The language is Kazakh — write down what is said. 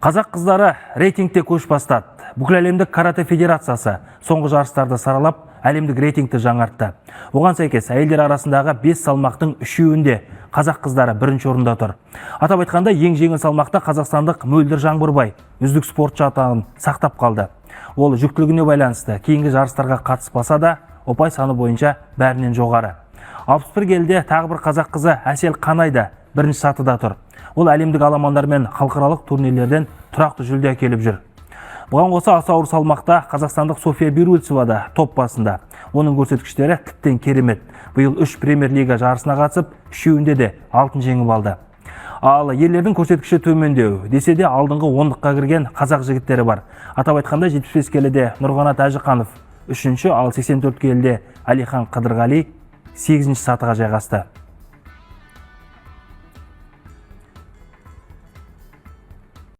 Қазақ қыздары рейтингте көш бастады. Бүкіл әлемдік каратэ федерациясы соңғы жарыстарды саралап, әлемдік рейтингті жаңартты. Оған сәйкес әйелдер арасындағы 5 салмақтың үшеуінде қазақ қыздары бірінші орында тұр. Атап айтқанда, ең жеңіл салмақта қазақстандық Мөлдір Жаңбырбай үздік спортшы атағын сақтап қалды. Ол жүктілігіне байланысты кейінгі жарыстарға қатыспаса да, ұпай саны бойынша бәрінен жоғары. 61 келіде тағы бір қазақ қызы Әсел Қанай да бірінші сатыда тұр. Ол әлемдік аламандар мен халықаралық турнирлерден тұрақты жүлде әкеліп жүр. Бұған қоса, аса ауыр салмақта қазақстандық София Бирульцева да топ басында. Оның көрсеткіштері тіптен керемет. Биыл үш премьер-лига жарысына қатысып, үшеуінде де алтын жеңіп алды. Ал ерлердің көрсеткіші төмендеу. Десе де, алдыңғы ондыққа кірген қазақ жігіттері бар. Атап айтқанда, 75 келіде Нұрғанат Әжіқанов үшінші, ал 84 келіде Әлихан Қыдырғали сегізінші сатыға жайғасты.